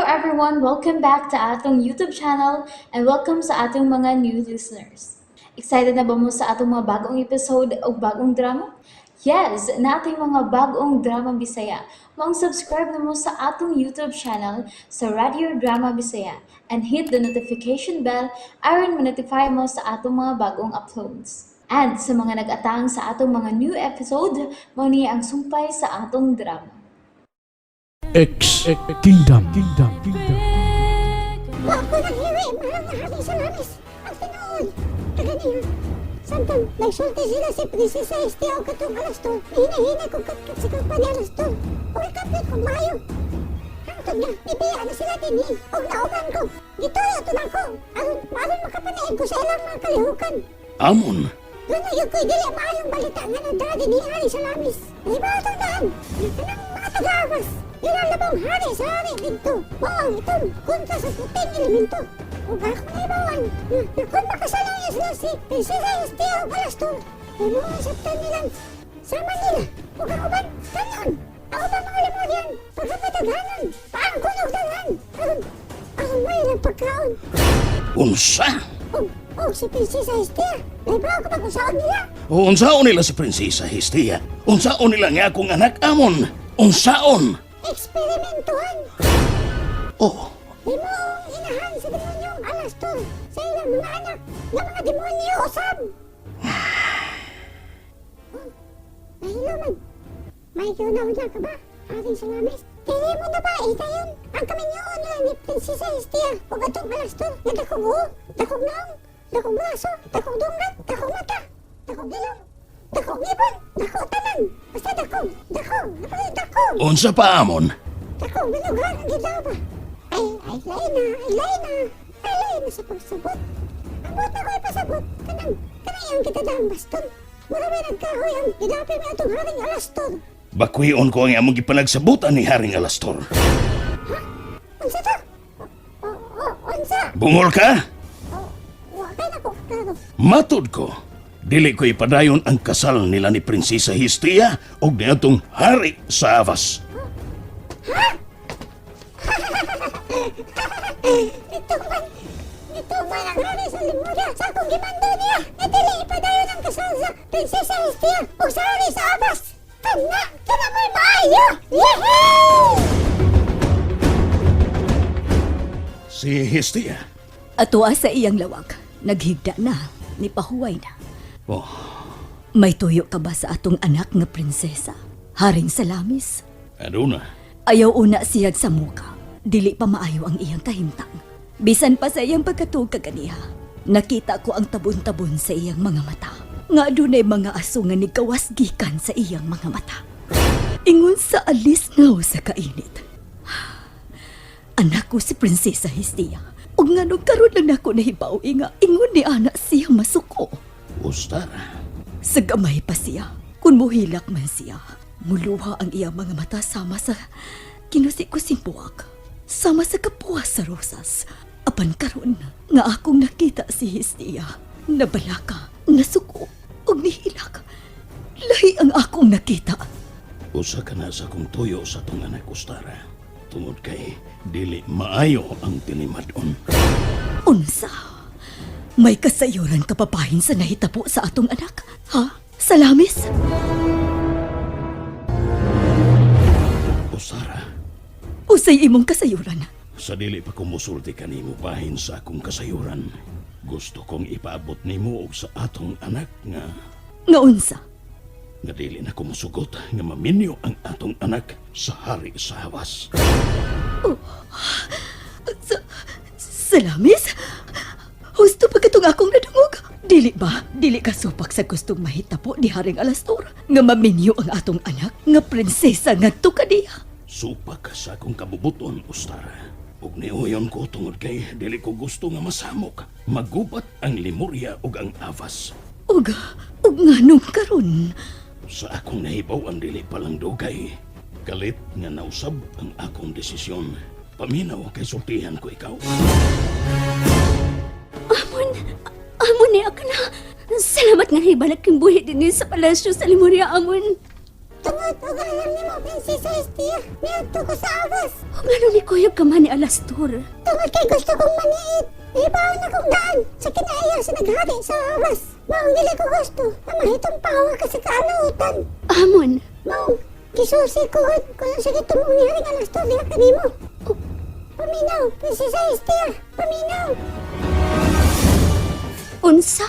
Everyone! Welcome back to atong YouTube channel and welcome sa atong mga new listeners. Excited na ba mo sa atong mga bagong episode o bagong drama? Yes, naa tay mga bagong drama Bisaya. Maong subscribe na mo sa atong YouTube channel sa Radio Drama Bisaya and hit the notification bell aron ma-notify mo sa atong mga bagong uploads. And sa mga nag-atang sa atong mga new episode, mao ni ang sumpay sa atong drama. X Kingdom. Kingdom. Kingdom. Wa ko nanghiwi, mahal nga Haring Salamis. Ang tinuod. Kaganiha. Samtang nagsulti sila si Prinsesa Hestia o katong Alastor, nihinahinay ko katkat sa kalpa ni Alastor. O ikapit ko maayo. Hangtod nga, nibiya na sila dinhi. Og nauban ko. Gituyo to nako. Aron makapanaig ko sa ilang mga kalihukan. Amon, Doon na yun ko'y dili maayong balita nga nandara dinhi, Haring Salamis. Nahibaw tong daan. Nga kanang mga taga-Avas. Ilang labong hari sa hari dito. Mao ang itong kontra sa puting elemento. Ug akong nahibawan nga kung makasalaw niya sila si Prinsesa Hestia ug Alastor, ay mao ang sabtan nilang sama nila. Ug ang uban, kanon. Ang uban mga Lemurian, pagkapataghanon, paangkon og daghan. Aron may ilang pagkaon. Unsa? Ug si Prinsesa Hestia, nahibaw ka ba kung saon nila? Unsaon nila si Prinsesa Hestia? Unsaon nila nga akong anak, Amon? Unsaon? Eksperimentuhan. Oh, Himuong inahan sa demonyong Alastor sa ilang mga anak nga mga demonyo usab. Oh, nahilo man. May kiuna-una ka ba, Haring Salamis? Dili mo na ba itayon ang kaminyoon nila ni Prinsesa Hestia ug atong Alastor nga dakog uo, dakog naong, dakog braso, dakog dunggan, dakog mata, dakog ilong, dakog ngipon, dakog tanan. Basta dakog, dakog, napakay dakog. Unsa pa, Amon? Dakog na lugar ang gidaw ba? Ay, ay, lain na, ay, lain na. Ay, lain na sa pagsabot. Ang buot na ko ipasabot, kanang iyang gitadang baston. Mura may nagkahoy ang gidapin may atong Haring Alastor. Bakwion ko ang among gipanagsabutan ni Haring Alastor. Ha? Unsa to? O, unsa? Bungol ka? O, wa kay na ko klaro. Matud ko, dili ko ipadayon ang kasal nila ni Prinsesa Hestia og niadtong hari sa Avas. Ha? Nituman ang hari sa Lemuria sa akong gimando niya na dili ipadayon ang kasal sa Prinsesa Hestia ug sa hari sa Avas. Kana, kana mo'y maayo! Yehey! Si Hestia. Atoa sa iyang lawak, naghigda na, ni pahuway na. Oh, May tuyo ka ba sa atong anak nga prinsesa? Haring Salamis? Aduna. Ayaw una siyag sa muka. Dili pa maayo ang iyang kahimtang. Bisan pa sa iyang pagkatuog kaganiha, nakita ko ang tabon-tabon sa iyang mga mata. Nga dunay mga aso nga nigkawas gikan sa iyang mga mata. Ingon sa alis ngaw sa kainit. Anak ko si Prinsesa Hestia. Ug nganong karon lang nako nahibaw nga ingon ni ana siya masuko. Ustara. Sa gamay pa siya. Kung muhilak man siya, muluha ang iyang mga mata sama sa kinusi-kusing buwak. Sama sa kapuwas sa rosas. Apan karon nga akong nakita si Hestia, nabalaka, nasuko, ug nihilak. Lahi ang akong nakita. Usa ka na sa akong tuyo sa atong anak, Ustara. Tungod kay dili maayo ang tinimadon. Unsa? May kasayuran ka papahin sa nahitabo sa atong anak? Ha? Salamis? Ustara, Usay imong kasayuran. Sa dili pa ko musulti kanimo bahin sa akong kasayuran, gusto kong ipaabot nimo og sa atong anak nga Nga unsa? nga dili na ko musugot nga maminyo ang atong anak sa hari sa Hawas. Salamis? Husto pa katong akong nadungog. Dili ba? Dili ka supak sa gustong mahitabo ni Haring Alastor nga maminyo ang atong anak nga prinsesa ngadto kaniya. Supak sa akong kabubuton, Ustara. Ug niuyon ko tungod kay dili ko gusto nga masamok, magubat ang Lemuria ug ang Avas. Ug nganong karon? Sa akong nahibaw-an dili pa lang dugay. Kalit nga nausab ang akong desisyon. Paminaw kay sultihan ko ikaw. Amon, Amon ni ako na. Salamat nga hibalik kang buhi din sa palasyo sa Lemuria, Amon. Tungod og alam nimo, Prinsesa Hestia, niadto ko sa Awas. O nganong nikuyog ka man ni Alastor? Tungod kay gusto kong maniit. Nahibaw na kong daan sa kinaiya sa naghari sa Awas. Maong dili ko gusto na mahitong pawa ka sa kaanautan. Amon, Maong gisusi ko gud kung sa gitumong ni Haring Alastor diha kanimo. Paminaw, Prinsesa Hestia, paminaw. Unsa?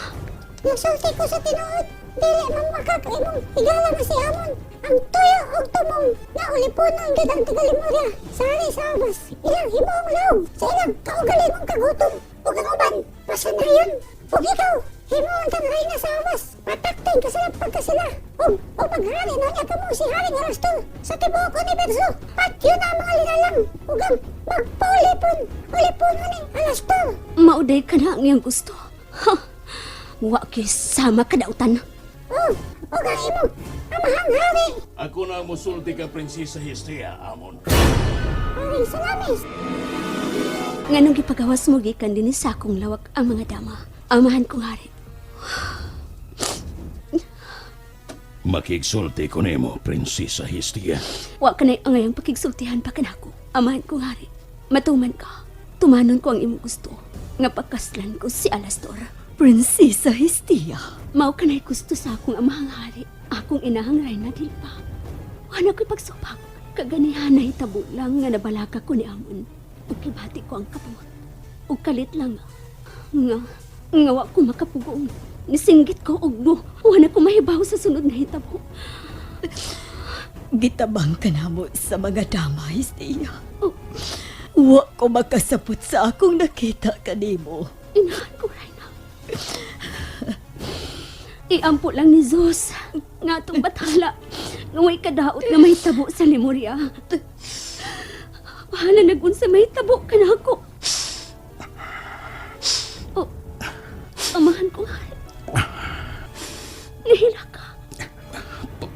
Nasulti ko sa tinuod, dili man makak imong higala nga si Amon. Ang tuyo og tumong na ulipunon gid ang taga-Lemuria sa hari sa Abas. Ilang himuong lawg sa ilang kaugalingong kagutom ug ang uban pasanayon. Ug ikaw, himuon kang reyna sa Abas. Patakting ka sila pagkasila. Ug ug maghari na niya kamo si Haring Alastor sa tibuok universo. Patyo na ang mga linalang ug ang magpaulipon. Ulipunon ni Alastor. Mauday ka na ang iyang gusto. Ha? Wa kay sama kadautan. Oh, ug ang imong amahang hari. Ako na ang musulti ka, Prinsesa Hestia, Amon. Haring Salamis. Nganong gipagawas mo gikan dinhi sa akong lawak ang mga dama. Amahan kong hari. Makigsulti ko nimo, Prinsesa Hestia. Wa ka na'y angayang pakigsultihan pa kanako. Amahan kong hari. Matuman ka. Tumanon ko ang imong gusto. Nga pakaslan ko si Alastor. Prinsesa Hestia. Mao ka na'y gusto sa akong amahang hari. Akong inahang Reyna Dilpa. Wala ko'y pagsubak. Kaganihan na hitabo lang nga nabalaka ko ni Amon. Ug gibati ko ang kapuot. Ug kalit lang nga nga wa ko makapugong. Nisinggit ko og mo. Wala ko mahibaw sa sunod na hitabo. Gitabang ka namo sa mga dama, Hestia. Oh. Wa ko makasabot sa akong nakita kanimo. Inahan ko, Reyna. Iampo lang ni Zeus nga atong bathala nga way kadaot nga mahitabo sa Lemuria. Bahala nagunsa mahitabo ka na ako. Oh, amahan ko nga. Nahila ka.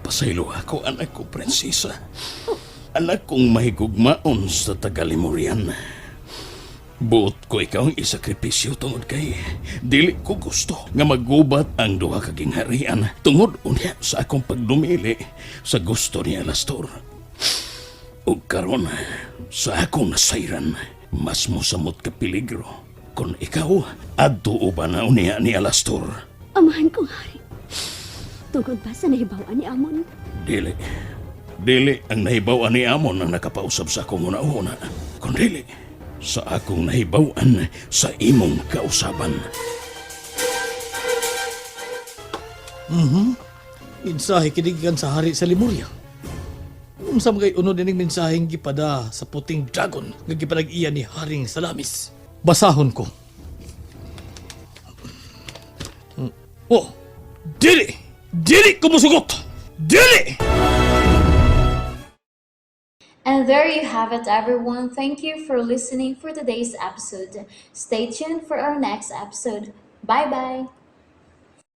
Pasaylo ako, anak ko, Prinsesa. Anak kong mahigugmaon sa Tagalimurian. Buot ko ikaw ang isakripisyo tungod kay dili ko gusto nga magubat ang duha ka gingharian tungod unya sa akong pagdumili sa gusto ni Alastor. Ug karon sa akong nasayran, mas mosamot ka peligro kon ikaw adto uban na unya ni Alastor. Amahan ko hari. Tungod ba sa nahibawan ni Amon? Dili. Dili ang nahibaw-an ni Amon ang nakapausab sa akong una-una. Kundili sa akong nahibaw-an sa imong kausaban. Mensahe kini gikan sa hari sa Lemuria. Unsa man kay unod ining mensaheng gipada sa puting dragon nga gipanag-iya ni Haring Salamis. Basahon ko. Oh, dili! Dili ko musugot! Dili! And there you have it, everyone. Thank you for listening for today's episode. Stay tuned for our next episode. Bye bye.